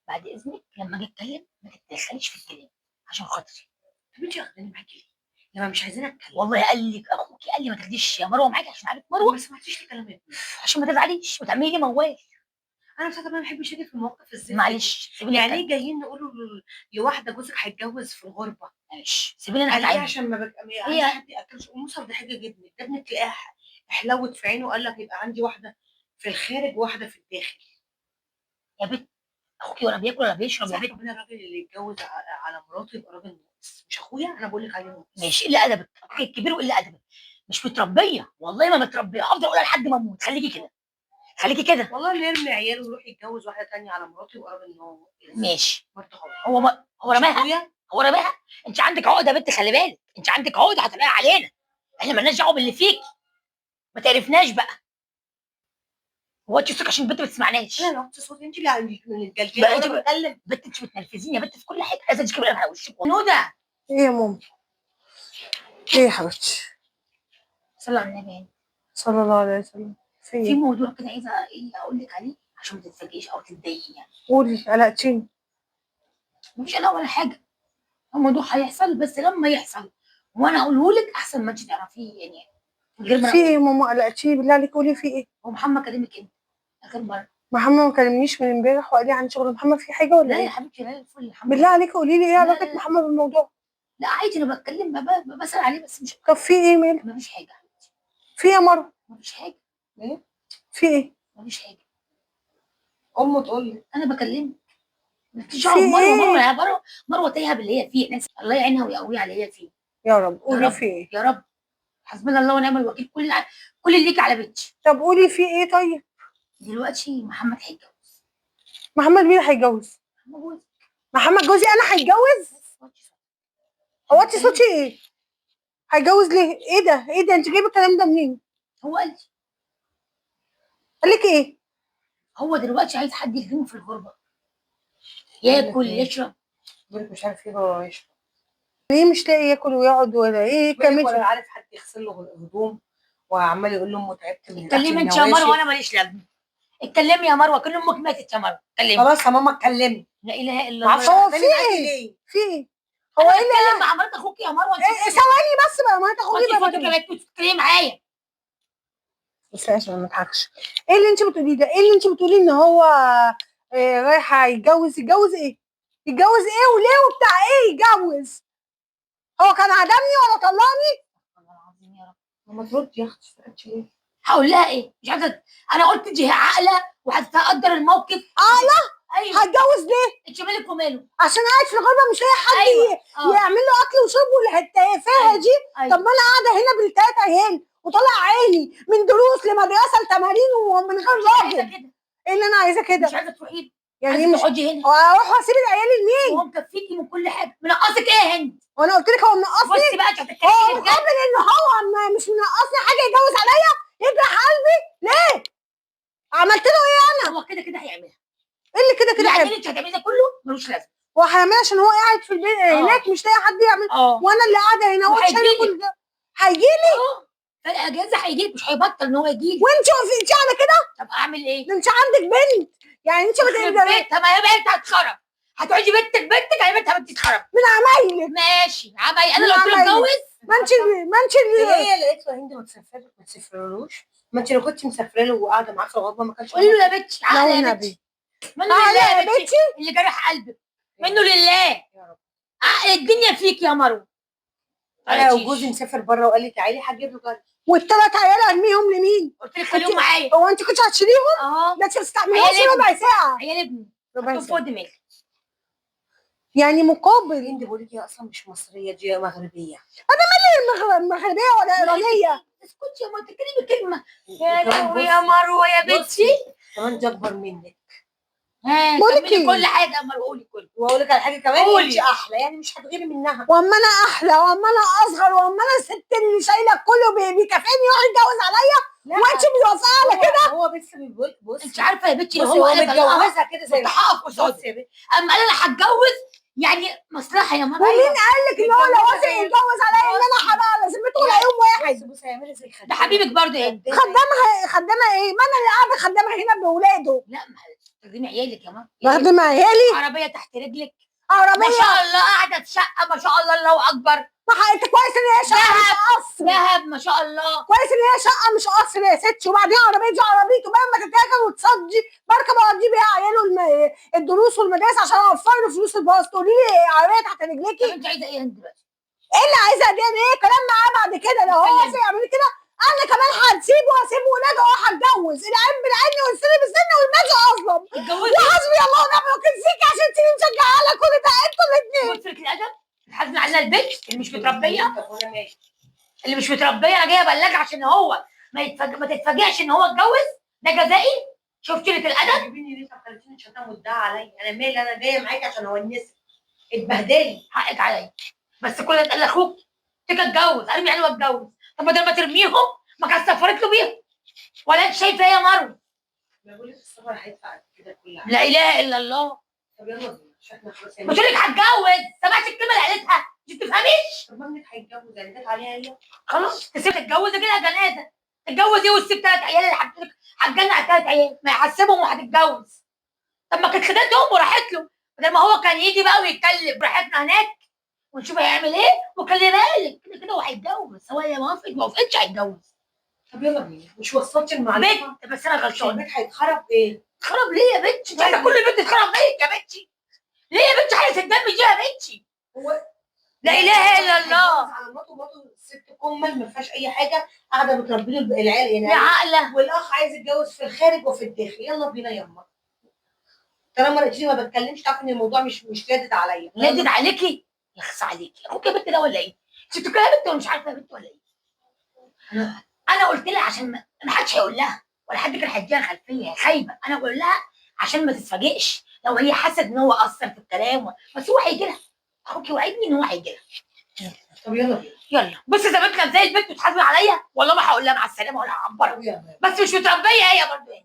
بعد اذنك لما اجي اتكلم ما تتدخليش في الكلام عشان خاطري. طب انت واخداني معاكي ليه؟ لما مش عايزين اتكلم. والله قال لك اخوكي، قال لي ما تاخديش يا مروه معاكي عشان عارف مروه. ما سمعتيش لكلام ابني. عشان ما تزعليش وتعملي لي موال. انا مش عارفه، ما بحبش اجي في المواقف الزفت. معلش سيبيني. يعني ايه جايين نقولوا لواحدة جوزك هيتجوز في الغربة؟ معلش سيبيني انا قال ايه هتعامل. عشان ما ببقى عايزه حد ياكلش. موسى ده حاجة ابنك، ده ابنك تلاقيها احلوت في عينه وقال لك يبقى عندي واحدة في الخارج وواحدة في الداخل. يا بنت اخوكي ولا بياكل ولا بيشرب يا صح بنت. ربنا الراجل اللي يتجوز على مراته يبقى راجل ناقص، مش اخويا انا بقول لك عليه ناقص. ماشي، قلة ادبك، اخوكي الكبير وقلة ادبك. مش متربيه، والله ما متربيه، هفضل اقولها لحد ما اموت. خليكي كده، خليكي كده. والله اللي يرمي عياله ويروح يتجوز واحدة ثانية على مراته يبقى راجل ناقص. ماشي. برضه هو ما هو مش رماها، اخويا. هو رماها. انت عندك عقده يا بنت، خلي بالك، انت عندك عقده هتلاقيها علينا. احنا مالناش دعوه باللي فيكي، ما تعرفناش بقى. هو انت صوتك عشان البنت ما تسمعناش. انا لو صوتي انت اللي عندك من الجلجله بقى وانا انت بتكلم. بنت انت بتنرفزيني يا بنت في كل حتة، عايزه تجيب على وشك نوده. ايه يا ماما؟ ايه يا حبيبتي؟ صلى على النبي. صلى الله عليه وسلم. في في ايه؟ موضوع كده عايزه ايه اقول لك عليه عشان ما تتفاجئيش او تتضايقي يعني. قولي، قلقتيني. مفيش قلق ولا حاجة، الموضوع هيحصل بس لما يحصل وانا اقوله لك احسن ما انت تعرفيه يعني من غير ما في ايه يا ماما؟ قلقتيني بالله عليك، قولي في ايه؟ هو محمد كلمك امتى اخر مرة؟ محمد ما كلمنيش من امبارح وقال لي عن شغل. محمد في حاجة ولا لا يا ايه؟ حبيبتي لا، الفل الحمد بالله لله. عليك قولي لي ايه لا، علاقة لا. محمد بالموضوع؟ لا عادي انا بتكلم بسال عليه بس مش. طب في ايه مالك؟ مفيش حاجة يا حبيبتي. في ايه يا مروه؟ مفيش حاجة. ايه؟ في ايه؟ مفيش حاجة. امه تقول لي انا بكلمك مالكيش في دعوه بمروه. إيه؟ مروه يا مروه، مروه تايهه باللي هي فيه، ناس الله يعينها ويقويها على اللي هي فيه. يا رب قولي رب. في ايه؟ يا رب حسبنا الله ونعم الوكيل. كل اللي ليك على بنتي. طب قولي في ايه طيب؟ دلوقتي محمد هيتجوز. محمد مين هيتجوز؟ محمد جوزي. محمد جوزي انا هيتجوز؟ هو انت صوتي ايه؟ هيتجوز ليه؟ ايه ده؟ ايه ده؟ انت جايبه الكلام ده منين؟ هو قال لي. قال لك ايه؟ هو دلوقتي عايز حد يخدمه في الغربة، ياكل يشرب. بيقول لك مش عارف ايه هو يشرب. ليه مش لاقي ياكل ويقعد ولا ايه؟ بيقول لك كمل. ولا عارف حد يغسل له هدوم، وعمال يقول لامه تعبت من الاكل اتكلمي انت يا النواشف. مروه وانا ماليش لازمه. اتكلمي يا مروه، كل امك ماتت يا مروه. اتكلمي. خلاص يا ماما اتكلمي. لا اله الا معرفش الله. هو في هتكلم معاكي ايه؟ ليه؟ في ايه؟ هو ايه اللي اتكلم مع مرات اخوك يا مروه. انت إيه؟ ثواني بس بقى، ما تاخدي انت بقى. صوتك بتتكلمي معايا. بس عشان ما اضحكش. ايه اللي انت بتقوليه ده؟ ايه اللي انت بتقوليه ان هو رايح يتجوز؟ يتجوز ايه؟ يتجوز ايه وليه وبتاع ايه يتجوز؟ هو كان عدمني ولا طلقني؟ والله العظيم يا رب. ماما ترد يا اختي، سكتش ليه؟ هقول لها ايه؟ مش عارفه. انا قلت دي عاقلة وهتقدر الموقف. عاقلة؟ ايوه. هتجوز ليه؟ انت مالك وماله؟ عشان قاعد في الغربة مش لاقي حد أيوة. يعمل له اكل وشرب والتفاهه أيوة. دي. أيوة. طب ما انا قاعدة هنا بالتلات عيال وطلع عيني من دروس لمدرسة لتمارين ومن غير مش عايزه راجل. كده. ايه اللي انا عايزاه كده؟ مش عايزه تروحي. يعني عايزه مش تقعدي هنا. واروح واسيب العيال لمين؟ وهو مكفيكي من كل حاجة. منقصك ايه يا هند؟ وانا قلت لك هو منقصني؟ بصي بقى انت هتتكلمي هو بجد. مقابل ان هو مش منقصني حاجة يتجوز عليا يجرح قلبي ليه؟ عملت له ايه؟ هو كده كده هيعملها. ايه اللي كده كده يعني حلو؟ اللي انت هتعمليه ده كله ملوش لازمه. هو هيعملها عشان هو قاعد في البيت هناك مش لاقي حد يعمل، وانا اللي قاعدة هنا وانت شايله وهيجيلك. كل ده. هيجيلي فالاجازه هيجيلك، مش هيبطل ان هو يجيلك. وانت وافقتي على كده؟ طب اعمل ايه؟ ده انت عندك بنت، يعني انت ما تقدري بنتها ما هي بنتها هتخرب. هتقعدي بنتك بنتك هي بنتها بتتخرب من عمايلك. ماشي عمايل. انا من لو قلت له عمايلك. اتجوز ما انت اللي هي اللي قالت له يا هند ما تسافر، ما تسافرلوش. ما انت لو كنت مسافرة له وقاعدة معاه في الغربة ما كانش. قولي له يا بنتي عقل يا والنبي. بنتي. منه عقل لله يا يا بنتي بنتي. اللي جرح قلبك. منه لله. يا رب. عقل الدنيا فيك يا مروه. انا لو جوزي مسافر بره وقال لي تعالي هجيب له جري. والثلاث عيال ارميهم لمين؟ قلت لك خليهم معايا. هو انت كنت هتشيليهم؟ ده انت ما تستحمليهمش عيال ربع ساعة. عيال ابني ربع حطهم ساعة. فوق دماغي. يعني مقابل. هند بقول لك هي اصلا مش مصرية، دي مغربية. مغربية ولا ايرانية؟ اسكتي يا مروه، تتكلمي كلمة يا وكمان لهوي يا بصي- مروه يا بنتي. بصي، كمان دي اكبر منك. ها بقولك كملي إيه؟ كل حاجة يا مروه، قولي كله. واقول لك على حاجة كمان، قولي. انت احلى، يعني مش هتغيري منها. واما انا احلى واما انا اصغر واما انا الست اللي شايله كله بيكافئني يروح يتجوز عليا، وانت موافقة على كده؟ هو بس بيقول بصي انت عارفه يا بنتي بصي هو هو قال طلقها متجوزها كده زي كنت هقف قصاده. بصي يا بنتي اما قال انا هتجوز يعني مصلحة يا ماما. ومين قال لك ان هو لو وافق يتجوز عليا ان انا هبقى على ذمته ولا يوم واحد؟ بص هيعملها زي خدامة. ده حبيبك برضه يا هند. خدامها خدامه ايه؟ ما انا اللي قاعدة خدامه هنا باولاده. لا ما تخدمي عيالك يا ماما. بخدم عيالي؟ عربية تحت رجلك ما عربية شاء الله، قاعدة في شقه ما شاء الله، الله اكبر. ما انت كويس ان هي شقه مش قصر. ذهب ما شاء الله. كويس ان هي شقه مش قصر يا ستي. وبعدين عربية دي عربيته بقى، ما تتاكل وتصدي بركب اوديه بيها عياله الدروس والمدارس عشان اوفر له فلوس الباص. تقولي لي عربية تحت رجليكي؟ طب انت عايزه ايه يا هند دلوقتي؟ ايه اللي عايزه اديها ايه؟ كلام معاه بعد كده لو هو اتكلمي. يعمل كده انا كمان هسيبه وهسيب ولاده وهتجوز. العين بالعين والسن بالسن والمال اظلم. اتجوزي. وحسبي الله ونعم الوكيل فيكي عشان تيجي مشجعه على كل ده انتوا الاثنين. كثرة الادب حزن علينا البنت اللي مش متربيه، طب وانا ماشي. اللي مش متربيه. انا جاية ابلغك عشان هو ما تتفاجئش ان هو اتجوز. ده جزائي. شفتي قلة الادب؟ جيبيني ليه؟ طب خليتيني شتام وادعى عليا. انا مالي؟ انا جاية معاكي عشان اونسك. اتبهدلي. حقك عليا، بس كل ده اتقال لاخوك تيجي اتجوز، ارمي عياله واتجوز. طب بدل ما ترميهم ما كانت سفرت له بيهم؟ ولا انت شايفه ايه يا مروه؟ ما بقول لك السفر هيدفع كده كل حاجة. لا اله الا الله. طب يلا بينا عشان احنا خلاص يعني. بتقول لك هتجوز، سمعت الكلمة اللي قالتها؟ انت بتفهميش؟ طب ما ابنك هيتجوز يعني جت عليها هي. خلاص تسيب تتجوز كده جنازه. تتجوز ايه وتسيب 3 عيال اللي هتجنن على 3 عيال؟ ما يحسبهم وهتتجوز. طب ما كانت خدتهم وراحت له، بدل ما هو كان يجي بقى ويتكلم. براحتنا هناك ونشوف هيعمل ايه. وخلي بالك كده كده هو هيتجوز، سواء هي وافقت ما وافقتش هيتجوز. طب يلا بينا. مش وصلتي المعلومة؟ بنت بس انا مش غلطانة. البيت هيتخرب ايه؟ خرب ليه يا بنتي؟ انت عايزه كل البنت تخرب ليه يا بنتي؟ ليه يا بنتي حاجة الدم دي يا بنتي؟ هو لا اله الا الله. على مراته، مراته ست كمل ما فيهاش اي حاجة، قاعدة بتربي له العيال يعني. يا عقله. والاخ عايز يتجوز في الخارج وفي الداخل. يلا بينا يما. طالما لقيتيني ما بتكلمش تعرف ان الموضوع مش لادد عليا. لادد عليكي؟ يخص عليكي. اخوك يا بنت ده ولا ايه؟ انت بتكلمي يا بنت ولا مش عارفه يا بنت ولا ايه؟ انا قلت لها عشان ما حدش هيقول لها ولا حد كان هيديها خلفية، هي خايبة. انا بقول لها عشان ما تتفاجئش لو هي حست ان هو قصر في الكلام بس هو هيجي لها. اخوك وعدني ان هو هيجي لها. طب يلا بينا. يلا بصي زي ما انت زي البنت بتحاسب عليا، والله ما هقول لها مع السلامة ولا هعبرها. طب يلا. بس مش متربيه هي برضه.